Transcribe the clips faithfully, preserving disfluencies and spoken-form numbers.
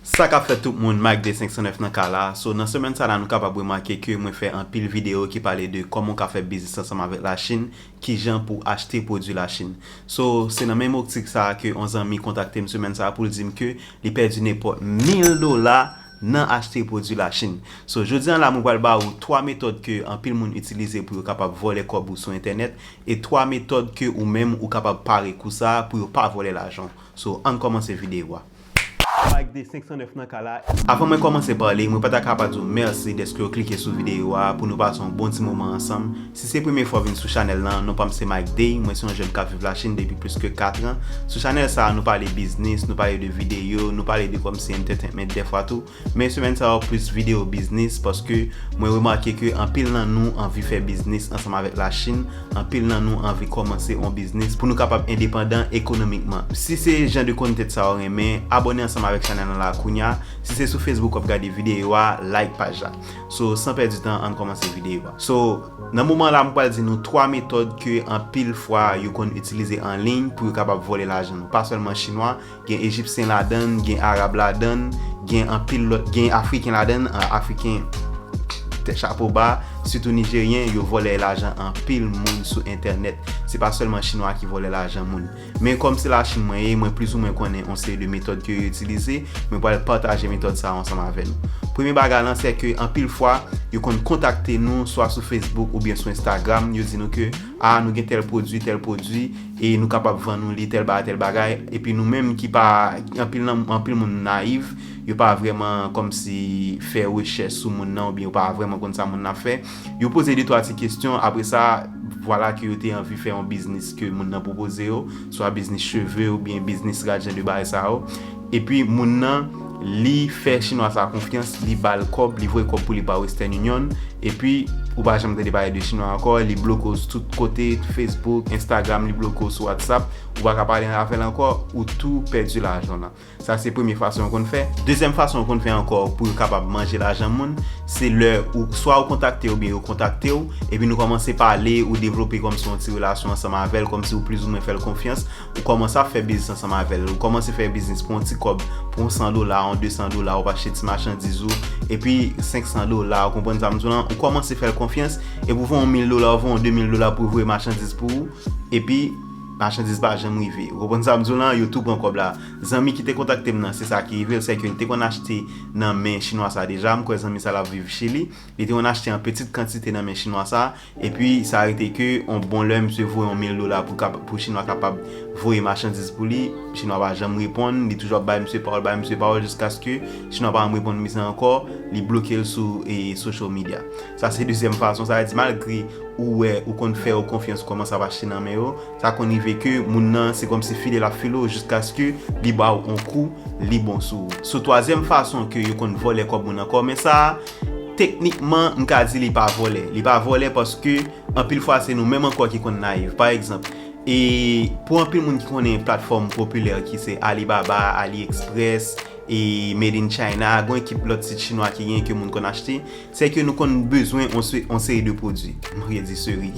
Sa k ap fèt tout moun, Mike de senk san nèf nan ka la. So, nan semèn sa la, nou kapab remake ke mwen fè anpil videyo ki pale de kòman w ka fè biznis ansanm avèk Lachin, kijan pou w achte pwodui Lachin. So, se nan menm optik sa a ke yon zanmi kontakte m semèn sa a pou l di m ke li pèdi nenpòt mil dola nan achte pwodui Lachin. So, jodi a la, mwen pral ba ou twa metòd ke anpil moun itilize pou yo kapab vòlè kòb ou sou entènèt, e twa metòd ke ou menm ou kapab pare kou sa a pou yo pa vòlè lajan w. So, ann kòmanse videyo a. Mike de senk san nèf nan ka la. Avan mwen kòmanse pale, mwen pa ta ka pa di w mèsi dèske w klike sou videyo a pou nou pase yon bon ti moman ansanm. Si se premye fwa w vin sou chanèl lan, non pa m se Mike Day, mwen se yon jèn k ap viv Lachin depi plis ke kat an. Sou chanèl sa a, nou pale biznis, nou pale de videyo, nou pale de kòmsi entertainment dèfwa tou. Men semèn sa yo plis videyo biznis, paske mwen remake ke anpil nan nou anvi fè biznis ansanm avèk Lachin, anpil nan nou anvi kòmanse yon biznis pou nou kapab endepandan ekonomikman. Si se jan de kontèt sa yo renmen, abòne ansanm avèk chanèl lan la kounya. Si se sou Facebook w ap gade videyo a, like paj la. So, san pèdi tan, ann kòmanse videyo a. So, nan moman la, m pral di nou twa metòd ke anpil fwa yo konn itilize an liy pou yo kapab vòlè lajan nou. Pa sèlman chinwa, gen ejipsyen ladann, gen arab ladann, gen anpil lòt, gen afriken ladann, a, afriken tèt chapo ba, sitou nijeryen, yo vòlè lajan anpil moun sou entènèt. Se pa sèlman chinwa ki vòlè lajan moun. Men kòm se Lachin mwen ye, mwen plizoumwen konnen yon seri de metòd ke yo itilize, mwen pral pataje metòd sa yo ansanm avè nou. Premye bagay lan, se ke anpil fwa, yo konn kontakte nou, swa sou Facebook oubyen sou Instagram, yo di nou ke, a, nou gen tèl pwodui, tèl pwodui, e nou kapab vann ou li tèl bagay, tèl bagay, epi nou menm ki pa, anpil nan, anpil moun nayiv, yo pa vrèman kòmsi fè rechèch sou moun nan, oubyen yo pa vrèman konn sa moun nan ap fè. Yo poze de twa ti kesyon, apre sa, vwala ke yo te anvi fè yon biznis ke moun nan pwopoze yo, swa biznis cheve oubyen biznis rad, jan de bagay sa yo. Epi moun nan, li fè chinwa sa konfyans, li ba l kòb, li voye kòb pou li pa Western Union, epi ou pa janm tande pale de chinwa ankò, li bloke w sou tout kote, Facebook, Instagram, li bloke w sou WhatsApp, ou pa ka pale avè l ankò, ou tou pèdi lajan w lan. Sa se premye fason yo konn fè. Dezyèm fason yo konn fè ankò pou yo kapab manje lajan moun, se lè ou swa ou kontakte yo oubyen yo kontakte w, epi nou kòmanse pale, ou devlope kòmsi yon ti relasyon ansanm avè l, kòmsi ou plizoumwen fè l konfyans, ou kòmanse ap fè biznis ansanm avè l, ou kòmanse fè biznis pou yon ti kòb, pou yon san dola, yon de san dola, ou pa achte ti machandiz ou, epi senk san dola, ou konprann sa m di w lan, ou kòmanse fè l konfyans, epi ou voye yon mil dola, ou voye yon de mil dola pou voye machandiz pou ou, epi machandiz pa janm rive. Ou konprann sa m di w lan, yo tou pran kòb la. Zanmi ki te kontakte m nan, se sa ki rive l, se ke l te konn achte nan men chinwa sa deja, m kwè zanmi sa l ap viv Chili, li te konn achte an pitit kantite nan men chinwa sa, epi sa rete ke yon bon lè misye voye yon mil dola pou kap-, pou chinwa kapab voye machandiz pou li, chinwa pa janm reponn, li toujou ap bay misye pawòl, bay misye pawòl, jiskaske chinwa pa janm reponn misye ankò, li bloke l sou, e, social media. Sa se dezyèm fason, sa vle di malgre ou wè, ou konn fè yo konfyans, ou kòmanse ap achte nan men yo, sa konn rive ke moun nan, se kòmsi file l ap file w jiskaske li ba w yon kou, li bon sou ou. So, twazyèm fason ke yo konn vòlè kòb moun ankò, men sa, teknikman, m ka di li pa vòlè. Li pa vòlè paske anpil fwa se nou menm ankò ki konn nayiv. Pa egzanp, e pou anpil moun ki konnen platfòm popilè ki se Alibaba, AliExpress, e Made in China, gon ekip lòt sit chinwa ki gen ke moun konn achte, se ke nou konn bezwen on se-, on seri de pwodui. M vle di seri.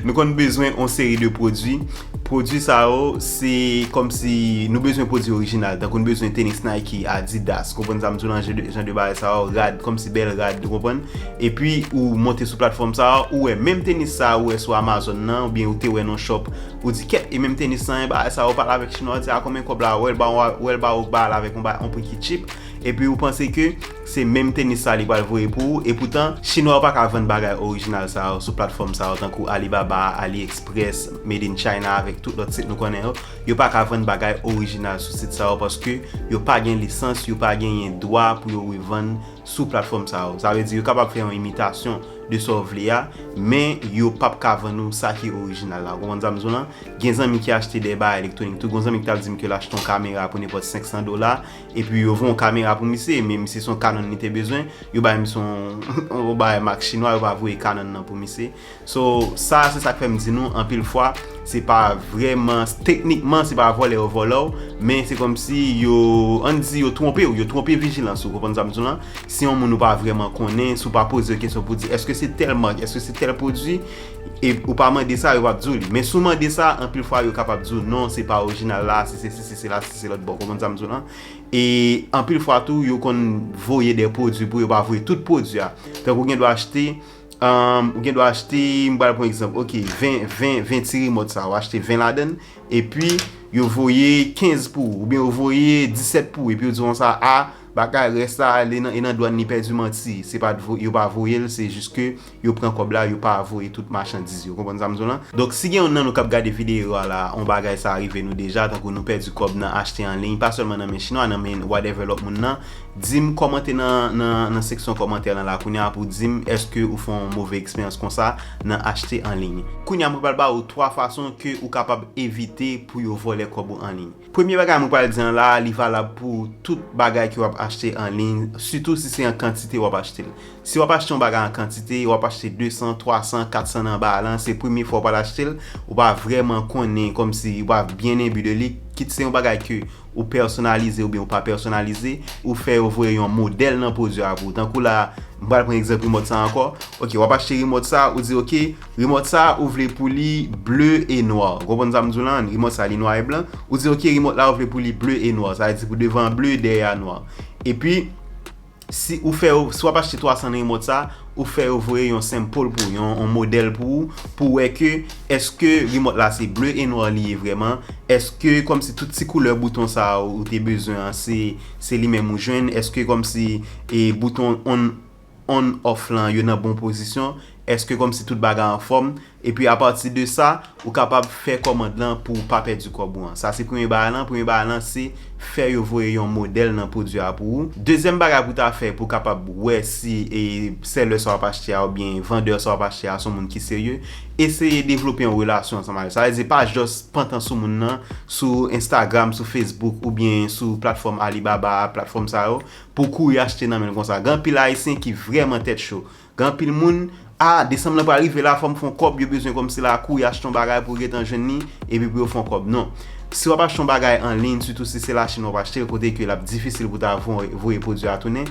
Nou konn bezwen on seri de pwodui. Pwodui sa yo, se kòmsi nou bezwen pwodui orijinal. Tankou nou bezwen tenis Nike, Adidas, konprann sa m di w lan, jan de, jan de bagay sa yo, rad, kòmsi bèl rad, ou konprann? Epi ou monte sou platfòm sa yo, ou wè menm tenis sa ou wè sou Amazon nan, oubyen ou te wè nan shop, ou di, kèt, e menm tenis sa, e bagay sa yo, pale avèk chinwa, ou di, a konbyen kòb la, wè l ba w, wè l ba w, ba l avèk yon ba-, yon pri ki cheap, epi ou panse ke se menm tenis sa li pral voye pou ou, epoutan, chinwa yo pa ka vann bagay orijinal sa yo sou platfòm sa yo, tankou Alibaba, AliExpress, Made in China, avèk tout lòt sit nou konnen yo, yo pa ka vann bagay orijinal sou sit sa yo, paske yo pa gen lisans, yo pa genyen dwa pou yo revann sou platfòm sa yo. Sa vle di yo kapab fè yon imitasyon de sa w vle a, men yo p ap ka vann ou sa ki orijinal la. Ou konprann sa m di w lan? Gen zanmi ki achte de bagay elektwonik tou. Gon zanmi ki t ap di m ke l achte yon kamera pou nenpòt senk san dola, epi yo voye yon kamera pou misye, men misye se yon Canon li te bezwen, yo bay misye yon, yon bagay mak chinwa, yo pa voye Canon nan pou misye. So, sa, se sa k fè m di nou, anpil fwa, se pa vrèman, teknikman, se pa vòlè yo vòlè w, men se kòmsi yo, ann di, yo twonpe w, yo twonpe vijilans ou, konprann sa m di w lan? Si yon moun ou pa vrèman konnen, si w pa poze yo kesyon pou di, èske se tèl mak, èske se tèl pwodui? E ou pa mande sa, yo p ap di w li. Men si w mande sa, anpil fwa yo kapab di w non, se pa orijinal la, se sesi, se sela, se se lòt bò. Ou konprann sa m di w lan? E anpil fwa tou, yo konn voye de pwodui pou yo pa voye tout pwodui a. Tankou ou gen dwa achte, um, ou gen dwa achte, m pral pran egzanp, ok, ven, ven, ven ti rimòt sa, ou achte ven ladan l, epi yo voye kenz pou ou, oubyen yo voye disèt pou ou, epi yo di w konsa, a, bagay rès la, li nan, e nan dwàn li pèdi manti. Se pa t vo-, yo pa voye l, se jis ke yo pran kòb la, yo pa voye tout machandiz yo. Konprann sa m di w lan? Donk, si gen youn nan nou k ap gade videyo a la, yon bagay sa rive nou deja, tankou nou pèdi kòb nan achte an liy, pa sèlman nan men chinwa, nan men whatever lòt moun nan, di m, kòmante nan, nan, nan seksyon kòmantè lan la kounye a pou di m èske ou fè yon move eksperyans konsa nan achte an liy. Kounye a, mwen pral ba ou twa fason ke ou kapab evite pou yo vòlè kòb ou an liy. Premye bagay mwen pral di an la, li valab pou tout bagay ke w ap achte an liy, sitou si se an kantite w ap achte l. Si w ap achte yon bagay an kantite, w ap achte de san, twa san, kat san nan ba lan, se premye fwa w pral achte l, ou pa vrèman konnen, kòmsi ou pa byen enbi de li, kit se yon bagay ke ou pèsonalize oubyen ou pa pèsonalize, ou fè yo voye yon modèl nan pwodui a pou ou. Tankou la, m pral pran egzanp rimòt sa ankò. Ok, w ap achte rimòt sa, ou di, ok, rimòt sa, ou vle pou li ble e nwa. Ou konprann sa m di w lan? Rimòt sa, li nwa e blan. Ou di, ok, rimòt la, ou vle pou li ble e nwa. Sa vle di pou devan an ble, dèyè a nwa. Epi, si ou fè yo, si w ap achte twa san nan rimòt sa, ou fè yo voye yon sample pou ou, yon, yon modèl pou ou, pou wè ke èske rimòt la se ble e nwa li ye vrèman, èske kòmsi tout ti koulè bouton sa ou te bezwen an, se, se li menm ou jwenn, èske kòmsi e bouton on, on off lan yo nan bon pozisyon, èske kòmsi tout bagay anfòm, epi apati de sa, ou kapab fè kòmand lan pou w pa pèdi kòb ou an. Sa se premye bagay lan. Premye bagay lan se fè yo voye yon modèl nan pwodui a pou ou. Dezyèm bagay pou w ta fè pou w kapab wè si e, sèlè sa w ap achte a oubyen vandè sa w ap achte a se yon moun ki serye, eseye devlope yon relasyon ansanm avè l. Sa vle di pa jis pantan sou moun nan, sou Instagram, sou Facebook oubyen sou platfòm Alibaba, platfòm sa yo, pou w kouri achte nan men l konsa. Gen anpil Ayisyen ki vrèman tèt cho. Gen anpil moun, a, desanm lan pral rive la, fò m fè yon kòb, yo bezwen kòmsi la kouri achte yon bagay pou yo gentan jwenn li, epi pou yo fè yon kòb. Non. Si w ap achte yon bagay an liy, sitou si se Lachin w ap achte l, kote ke l ap difisil pou ta vo-, voye pwodui a tounen,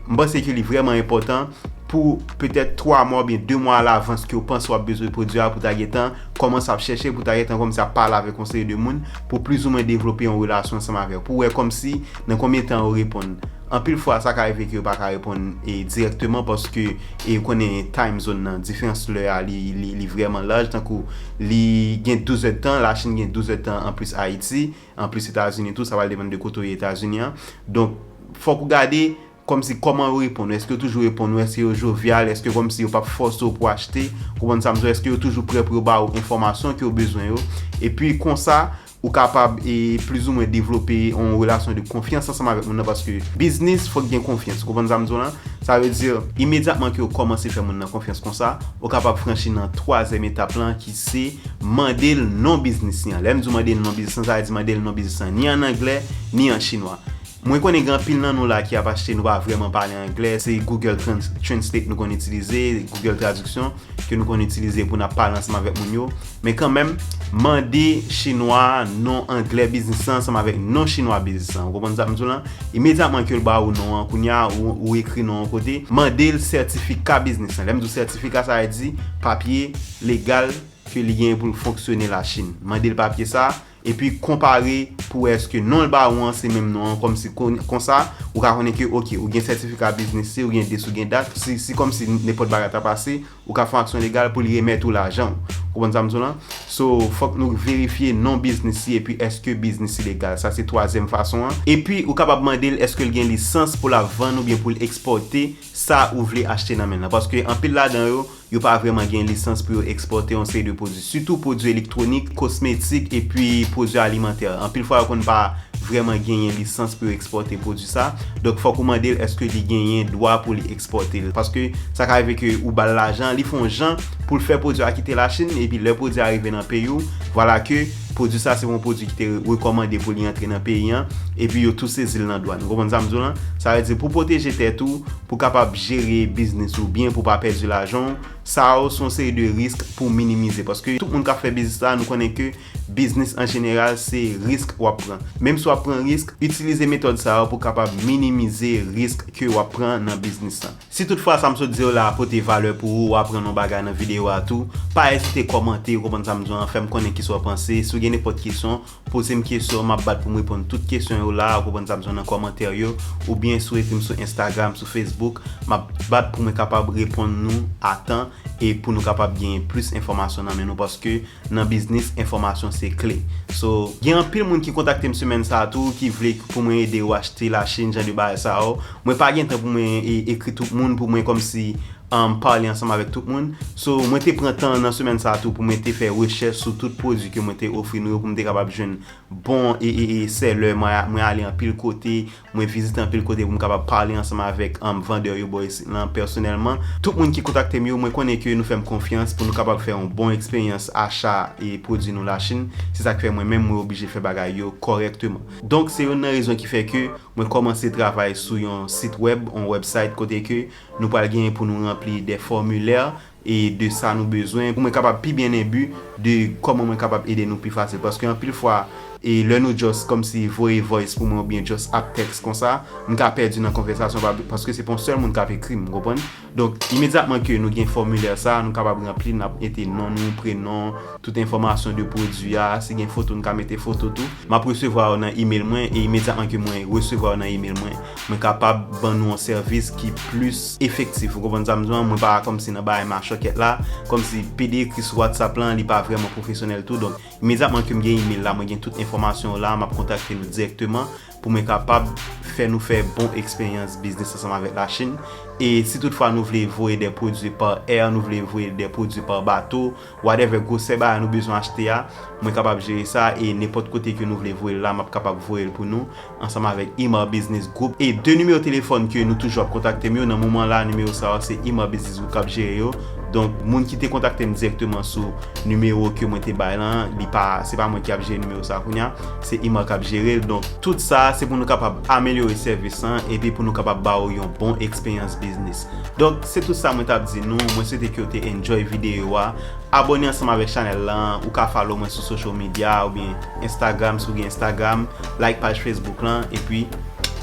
m panse ke li vrèman enpòtan pou petèt twa mwa oubyen de mwa alavans ke w panse w ap bezwen pwodui a pou ta gentan kòmanse ap chèche, pou ta gentan kòmsi ap pale avèk yon seri de moun, pou plizoumwen devlope yon relasyon ansanm avè w, pou wè kòmsi nan konbyen tan yo reponn. Anpil fwa, sa ka rive ke yo pa ka reponn, e, dirèkteman paske, e, ou konnen time zone nan, diferans lè a, li, li, li vrèman laj, tankou li gen douz èdtan, Lachin gen douz èdtan anplis Ayiti, anplis Etazini tou, sa pral depann de kote w ye Etazini an. Donk, fòk ou gade kòmsi kòman yo reponn ou, èske yo toujou reponn ou, èske yo jovyal, èske kòmsi yo p ap fòse w pou w achte, ou konprann sa m di w, èske yo toujou prè pou yo ba ou enfòmasyon ke w bezwen yo. Epi konsa, ou kapab, e, plizoumwen devlope yon relasyon de konfyans ansanm avèk moun nan, paske biznis, fòk gen konfyans. Ou konprann sa m di w lan? Sa vle di, imedyatman ke w kòmanse fè moun nan konfyans konsa, ou kapab franchi nan twazyèm etap lan, ki se mande l non biznis li an. Lè m di w mande l non biznis lan, sa vle di mande l non biznis lan ni an anglè, ni an chinwa. Mwen konnen gen anpil nan nou la ki ap achte, nou pa vrèman pale anglè, se Google Trans-, Translate nou konn itilize, Google Traduction, ke nou konn itilize pou n ap pale ansanm avèk moun yo. Men kanmenm, mande chinwa non anglè biznis lan ansanm avèk non chinwa biznis lan. Ou konprann sa m di w lan? Imedyatman ke l ba ou non an, kounye a, ou, ou ekri non an kote, mande l sètifika biznis lan. Lè m di w sètifika, sa vle di papye legal ke li genyen pou l fonksyone Lachin. Mande l papye sa, epi konpare pou wè èske non l ba ou an se menm non an, kòmsi kon-, konsa, ou ka konnen ke, ok, ou gen sètifika biznis, si ou gen dis, ou gen dat, si, si kòmsi nenpòt bagay ta pase, ou ka fè yon aksyon legal pou li remèt ou lajan w. Ou konprann sa m di w lan? So, fòk nou verifye non biznis li epi èske biznis li legal. Sa se twazyèm fason an. Epi, ou kapab mande l èske l gen lisans pou l ap vann oubyen pou l ekspòte sa ou vle achte nan men l lan. Paske anpil ladan yo, yo pa vrèman gen lisans pou yo ekspòte yon seri de pwodui, sitou pwodui elektwonik, kosmetik epi pwodui alimantè. Anpil fwa, yo konn pa vrèman genyen lisans pou yo ekspòte pwodui sa. Donk, fòk ou mande l èske li genyen dwa pou li ekspòte l. Paske sa ka rive ke ou ba l lajan, li fè yon jan pou l fè pwodui a kite Lachin, epi lè pwodui a rive nan peyi w, vwala ke Pwodui sa se yon pwodui ki te rekòmande pou li antre nan peyi an, epi yo tou sezi l nan dwàn. Ou konprann sa m di w lan? Sa vle di pou pwoteje tèt ou, pou kapab jere biznis ou byen, pou pa pèdi lajan w, sa yo se yon seri de risk pou minimize. Paske tout moun k ap fè biznis la, nou konnen ke biznis an jeneral se risk w ap pran. Menm si w ap pran risk, itilize metòd sa yo pou kapab minimize risk ke w ap pran nan biznis lan. Si toutfwa sa m sot di w la pote valè pou ou, ou aprann yon bagay nan videyo a tou, pa ezite kòmante, ou konprann sa m di w lan, fè m konnen kisa w panse. Si w gen nenpòt kesyon, poze m kesyon, m ap bat pou m reponn tout kesyon yo la, ou konprann sa m di w lan, nan kòmantè yo, oubyen si w ekri m sou Instagram, sou Facebook, m ap bat pou mwen kapab reponn nou a tan e pou nou kapab genyen plis enfòmasyon nan men nou, paske nan biznis, enfòmasyon se kle. So, gen anpil moun ki kontakte m semèn sa a tou, ki vle pou mwen ede yo achte lachin, jan de bagay sa yo. Mwen pa gen tan pou mwen e, ekri tout moun, pou mwen kòmsi, um, pale ansanm avèk tout moun. So, mwen te pran tan nan semèn sa a tou pou mwen te fè rechèch sou tout pwodui ke mwen te ofri nou yo, pou m te kapab jwenn bon e, e, e sèlè. Mwen, mwen ale anpil kote, mwen vizite anpil kote pou m kapab pale ansanm avèk, um, vandè yo bò isit lan pèsonèlman. Tout moun ki kontakte m yo, mwen konnen ke nou fè m konfyans pou nou kapab fè yon bon eksperyans acha e pwodui nou Lachin. Se sa k fè mwen menm mwen oblije fè bagay yo kòrèkteman. Donk, se youn nan rezon ki fè ke mwen kòmanse travay sou yon sit wèb, yon website kote ke nou pral genyen pou nou ranpli de fòmilè e de sa nou bezwen pou mwen kapab pi byen enbi de kòman mwen kapab ede nou pi fasil. Paske anpil fwa, e lè nou just kòmsi voye voice pou mwen oubyen just ap tèks konsa, m ka pèdi nan konvèsasyon pa, paske se pa yon sèl moun k ap ekri m, ou konprann? Donk, imedyatman ke nou gen fòmilè sa, nou kapab ranpli, n ap mete non nou, prenon, tout enfòmasyon de pwodui a, si gen foto, nou ka mete foto tou. M ap resevwa yo nan email mwen, e imedyatman ke mwen resevwa yo nan email mwen, mwen kapab ban nou yon sèvis ki plis efektif. Ou konprann sa m di w lan? Mwen pa kòmsi nan bagay machòkèt la, kòmsi pede ekri sou WhatsApp lan, li pa vrèman pwofesyonèl tou. Donk, imedyatman ke m gen email la, mwen gen tout enfòmasyon yo la, m ap kontakte nou dirèkteman pou mwen kapab fè nou fè bon eksperyans biznis ansanm avèk Lachin. E si toutfwa nou vle voye de pwodui pa air, nou vle voye de pwodui pa bato, whatever gwosè bagay nou bezwen achte a, mwen kapab jere sa, e nenpòt kote ke nou vle voye l la, m ap kapab voye l pou nou ansanm avèk Imar Business Group. E de nimewo telefòn ke nou toujou ap kontakte m yo, nan moman la, nimewo sa yo se Imar Business Group k ap jere yo. Donk, moun ki te kontakte m dirèkteman sou nimewo ke mwen te bay lan, li pa, se pa mwen ki ap jere nimewo sa kounye a, se Imar k ap jere l. Donk, tout sa, se pou nou kapab amelyore sèvis lan, epi pou nou kapab ba ou yon bon eksperyans biznis. Donk, se tout sa mwen t ap di nou. Mwen swete ke w te enjoy videyo a. Abòne ansanm avèk chanèl lan. Ou ka follow mwen sou social media oubyen Instagram, si w gen Instagram. Like paj Facebook lan. Epi,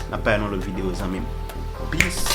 n ap pale nan lòt videyo, zanmi m. Peace!